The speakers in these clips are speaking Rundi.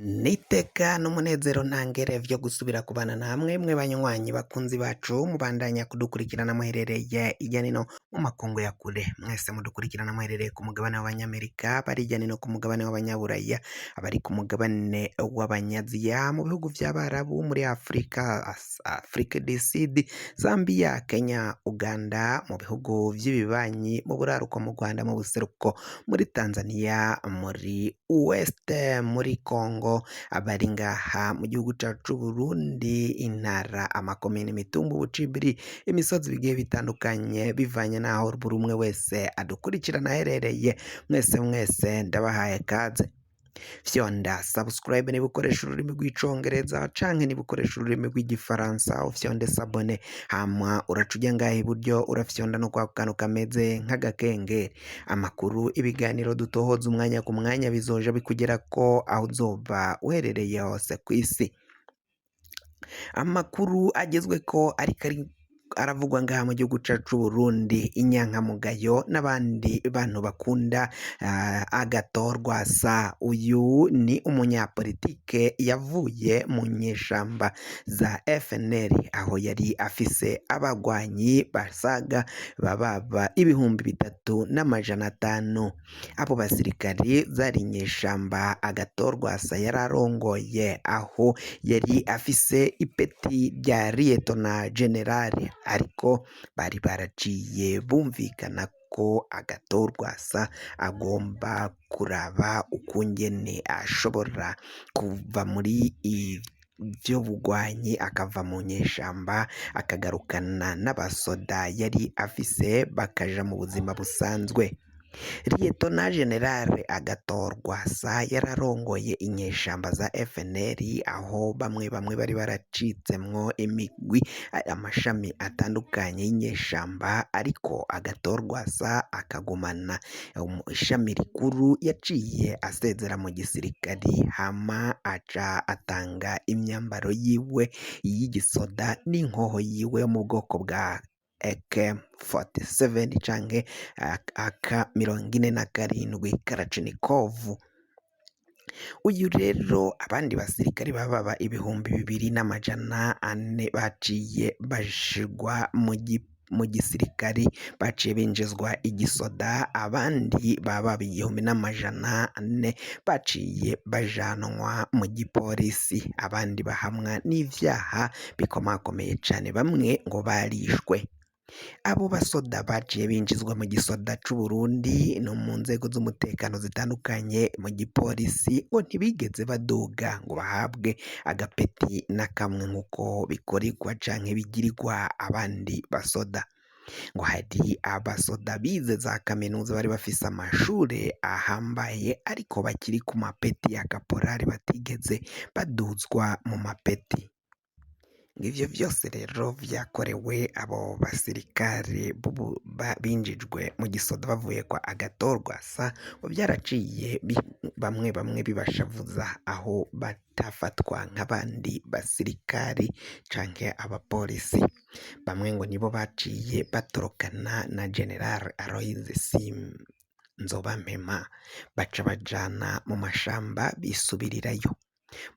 N'iteka n'umunezero ntangere vyo gusubira kubana namwe mwe banywanyi bakunzi bacu mubandanya kudukurikirana muherereye irya nino mu makungu ya kure mwese mudukurikirana muherereye ku mugabane w'abanyamerika bari irya nino ku mugabane w'abanyaburaya abari ku mugabane w'abanyaziya mu bihugu vy'abarabu muri Afrika Afrique du Sud Zambia Kenya Uganda mu bihugu vy'ibibanyi mu buraruko mu Rwanda mu buseruko muri Tanzania muri West muri Congo abari ngaha mu gihugu cacu c'Uburundi intara amakomine imitumba ubucimbiri imisozi bigiye bitandukanye bivanye n'aho buri umwe wese adukurikirana aherereye mwese mwese ndabahaye kaze fyonda subscribe niba ukoresha ururimi rw'icongereza canke niba ukoresha ururimi rw'igifaransa ufyonde s'abonner hama uraca uja ngaha iburyo urafyonda no kwa kantu kameze nk'agakengeri amakuru ibiganiro dutohoza umwanya ku mwanya bizoja bikugerako aho uzoba uherereye hose kw'isi. Amakuru agezweko ariko ari aravugwa ngaha mu gihugu cacu c'Uburundi inyankamugayo n'abandi bantu bakunda Agathon Rwasa uyu ni umunyapolitike yavuye mu nyeshamba za FNL aho yari afise abagwanyi basaga bababa 3500 abo basirikari zari inyeshamba Agathon Rwasa yari arongoye aho yari afise ipeti rya lieutenant général ariko bari baraciye bumvikana ko Agathon Rwasa agomba kuraba ukungene ashobora kuva muri ivyo bugwanyi akava mu nyeshamba akagarukana n'abasoda yari afise bakaja mu buzima busanzwe. Lieutenant Général Agathon Rwasa yararongoye inyeshamba za FNL aho bamwe bamwe bari baracitsemwo imigwi amashami atandukanye y'inyeshamba ariko Agathon Rwasa akagumana ishami rikuru yaciye asezera mu gisirikari hama aca atanga imyambaro yiwe y'igisoda n'inkoho yiwe yo mu bwoko bwa AK47 canke AK 47 Kalashnikov. Uyu rero abandi basirikare bababa 2400 baciye bashigwa mu gisirikari baciye binjizwa igisoda abandi bababa 1400 baciye bajanwa mu gipolisi abandi bahamwa n'ivyaha bikomakomeye cane bamwe ngo barishwe. Abo basoda baciye binjizwa mu gisoda c'Uburundi no mu nzego z'umutekano zitandukanye mu gipolisi ngo ntibigeze baduga ngo bahabwe agapeti na kamwe nk'uko bikoregwa canke bigirirwa abandi basoda. Ngo hari abasoda bize za kaminuza bari bafise amashure ahambaye ariko bakiri ku mapeti ya kaporari batigeze baduzwa mu mapeti. Ivyo vyose rero vyakorewe abo basirikare binjijwe mu gisoda bavuye kwa Agathon Rwasa ngo vyaraciye bamwe bamwe bibashavuza aho batafatwa nk'abandi basirikari canke abapolisi. Bamwe ngo nibo baciye batorokana na General Aloys Nzobampema baca bajana mu mashamba bisubirirayo.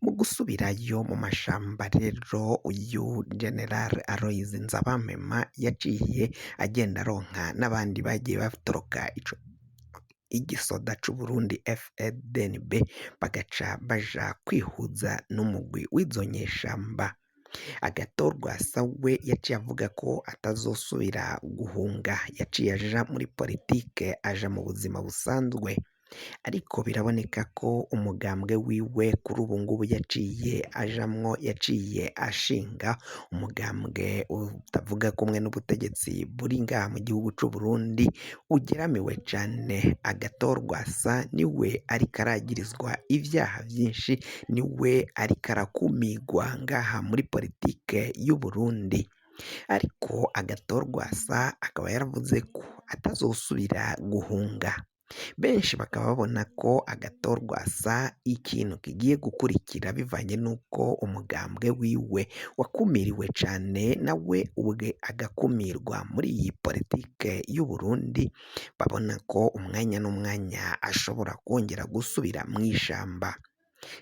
Mu gusubirayo mu mashamba rero uyu General Aloys Nzabampema yaciye agenda aronka n'abandi bagiye batoroka ico igisoda c'Uburundi FDNB bagaca baja kwihuza n'umugwi w'izo nyeshamba. Agathon Rwasa we yaciye avuga ko atazosubira guhunga yaciye aja muri politike aja mu buzima busanzwe ariko biraboneka ko umugambwe wiwe kuri ubu ngubu yaciye ajamwo yaciye ashinga umugambwe utavuga kumwe n'ubutegetsi buri ngaha mu gihugu c'Uburundi ugeramiwe cane. Agathon Rwasa niwe ariko aragirizwa ivyaha vyinshi niwe ariko arakumigwa ngaha muri politike y'Uburundi ariko Agathon Rwasa akaba yaravuze ko atazosubira guhunga. Benshi bakaba babona ko Agathon Rwasa ikintu kigiye gukurikira bivanye n'uko umugambwe wiwe wakumiriwe cane nawe ubwe agakumirwa muri iyi politike y'Uburundi, babona ko umwanya n'umwanya ashobora kongera gusubira mw'ishamba.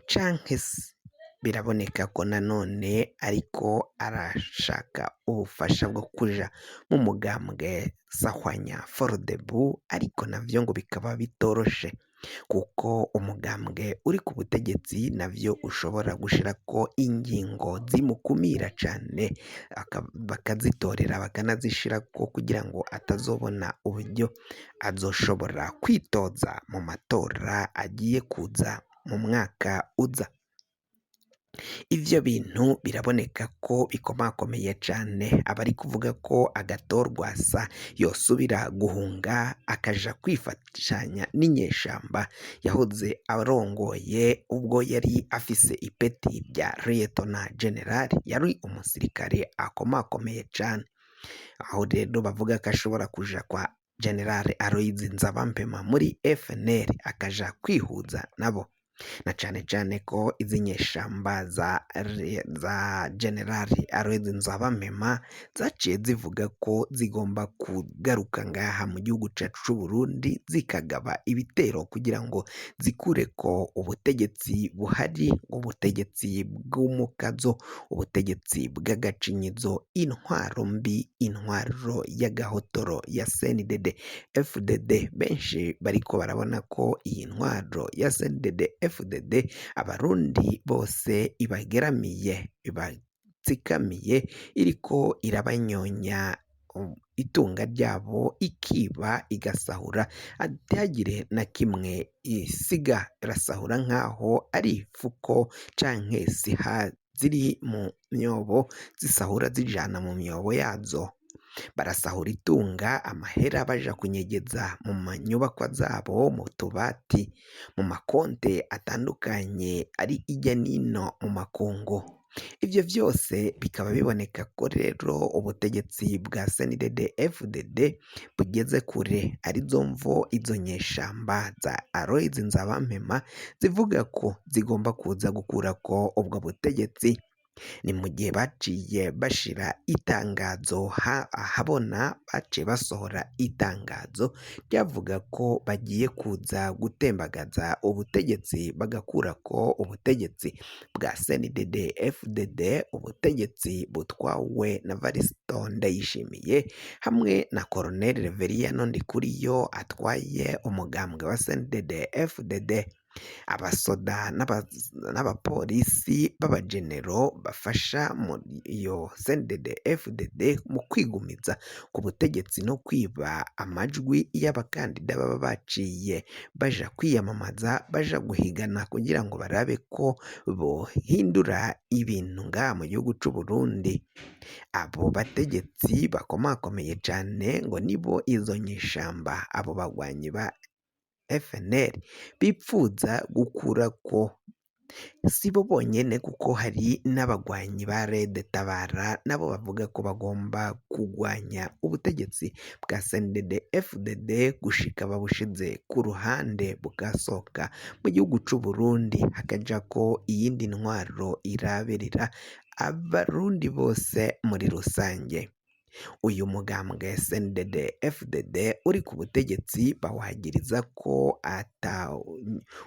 Canke se biraboneka ko nanone ariko arashaka ubufasha bwo kuja mu mugambwe Sahwanya Forodebu, ariko navyo ngo bikaba bitoroshe kuko umugambwe uri ku butegetsi navyo ushobora gushirako ingingo zimukumira cane, bakazitorera bakanazishirako kugira ngo atazobona uburyo azoshobora kwitoza mu matora agiye kuza mu mwaka uza. Ivyo bintu biraboneka ko bikomakomeye cane, abari kuvuga ko Agathon Rwasa yosubira guhunga akaja kwifashanya n'inyeshamba yahoze arongoye ubwo yari afise ipeti rya Lieutenant General, yari umusirikare akomakomeye cane. Aho rero bavuga ko ashobora kuja kwa General Aloys Nzabampema muri FNL akaja kwihuza nabo, na cane cane ko izi nyeshamba za General Aloys Nzabampema zaciye zivuga ko zigomba kugaruka ngaha mu gihugu cacu c'Uburundi, zikagaba ibitero kugira ngo zikureko ubutegetsi buhari, ubutegetsi bw'umukazo, ubutegetsi bw'agacinyizo, intwaro mbi, intwaro y'agahotoro ya CNDD FDD. Benshi bariko barabona ko iyi ntwaro ya CNDD FDD abarundi bose ibageramiye, ibatsikamiye, iriko irabanyonya itunga ryabo, ikiba igasahura ntihagire na kimwe isiga, irasahura nkaho ari ifuko canke siha ziri mu myobo, zisahura zijana mu myobo yazo. Barasahura itunga, amahera baja kunyegeza mu manyubakwa zabo, mu tubati, mu makonte atandukanye ari irya nino mu makungu. Ivyo vyose bikaba biboneka ko rero ubutegetsi bwa CNDD FDD bugeze kure, arizo mvo izo nyeshamba za Aloys Nzabampema zivuga ko zigomba kuza gukurako ubwo butegetsi. Ni mu gihe baciye bashira itangazo ahabona, baciye basohora itangazo ryavuga ko bagiye kuza gutembagaza ubutegetsi, bagakurako ubutegetsi bwa CNDD FDD, ubutegetsi butwawe na Variston Ndayishimiye hamwe na Colonel Reveriyano Ndikuriyo atwaye umugambwe wa CNDD FDD. Abasoda n'abapolisi b'abagenero bafasha muri iyo CNDD FDD mu kwigumiza ku butegetsi no kwiba amajwi y'abakandida baba baciye baja kwiyamamaza, baja guhigana kugira ngo barabe ko bohindura ibintu ngaha mu gihugu c'u Burundi. Abo bategetsi bakomakomeye cane ngo nibo izo nyeshamba, abo bagwanyi ba FNL bipfuza gukurako. Sibo bonyene kuko hari n'abagwanyi ba Red Tabara nabo bavuga ko bagomba kugwanya ubutegetsi bwa CNDD FDD gushika babushize ku ruhande, bugasohoka mu gihugu c'u Burundi, hakajako iyindi ntwaro irabirira abarundi bose muri rusange. Uyu mugambwe CNDD FDD uri ku butegetsi bawagiriza ko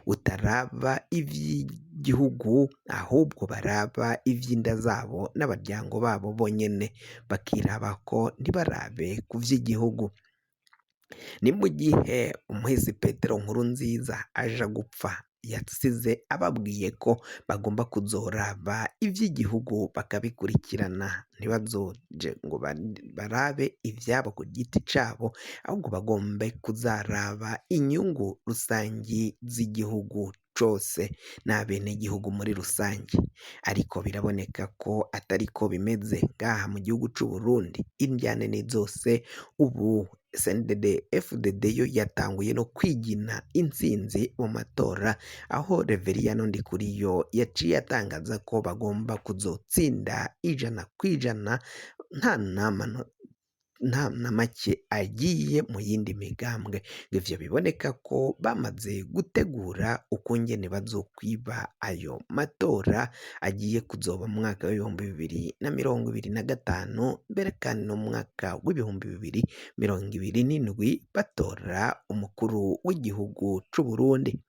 utaraba ivy'igihugu, ahubwo baraba ivy'inda zabo n'abaryango babo bonyene, bakirabako ntibarabe ku vy'igihugu. Ni mu gihe umuhisi Petero Nkurunziza aja gupfa yasize ababwiye ko bagomba kuzoraba ivy'igihugu bakabikurikirana, ntibazoje ngo barabe ivyabo ku giti cabo, ahubwo bagombe kuzaraba inyungu rusangi z'igihugu cose n'abenegihugu muri rusange. Ariko biraboneka ko atariko bimeze ngaha mu gihugu c'u Burundi. Indyane ni zose, ubu CNDD FDD yo yatanguye no kwigina intsinzi mu matora, aho Reveriyano Ndikuriyo yaciye atangaza ko bagomba kuzotsinda 100% nta na make agiye mu yindi migambwe. Ivyo biboneka ko bamaze gutegura ukungene bazokwiba ayo matora agiye kuzoba mu mwaka w'2025, mbere kandi no mu mwaka w'2027 batora umukuru w'igihugu c'u Burundi.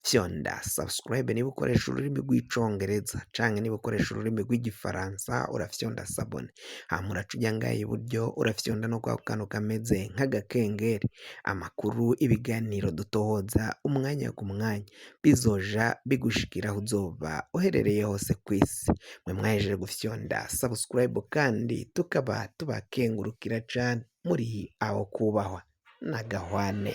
Fyonda subscribe niba ukoresha ururimi rw'icongereza, canke niba ukoresha ururimi rw'igifaransa urafyonda s'abonner, hama uraca uja ngaha iburyo, urafyonda no kwako kantu kameze nk'agakengeri. Amakuru, ibiganiro dutohoza umwanya ku mwanya bizoja bigushikira aho uzoba uherereye hose kw'isi. Mwe mwahejeje gufyonda subscribe kandi tukaba tubakengurukira cane, muri aho kubahwa n'agahwane.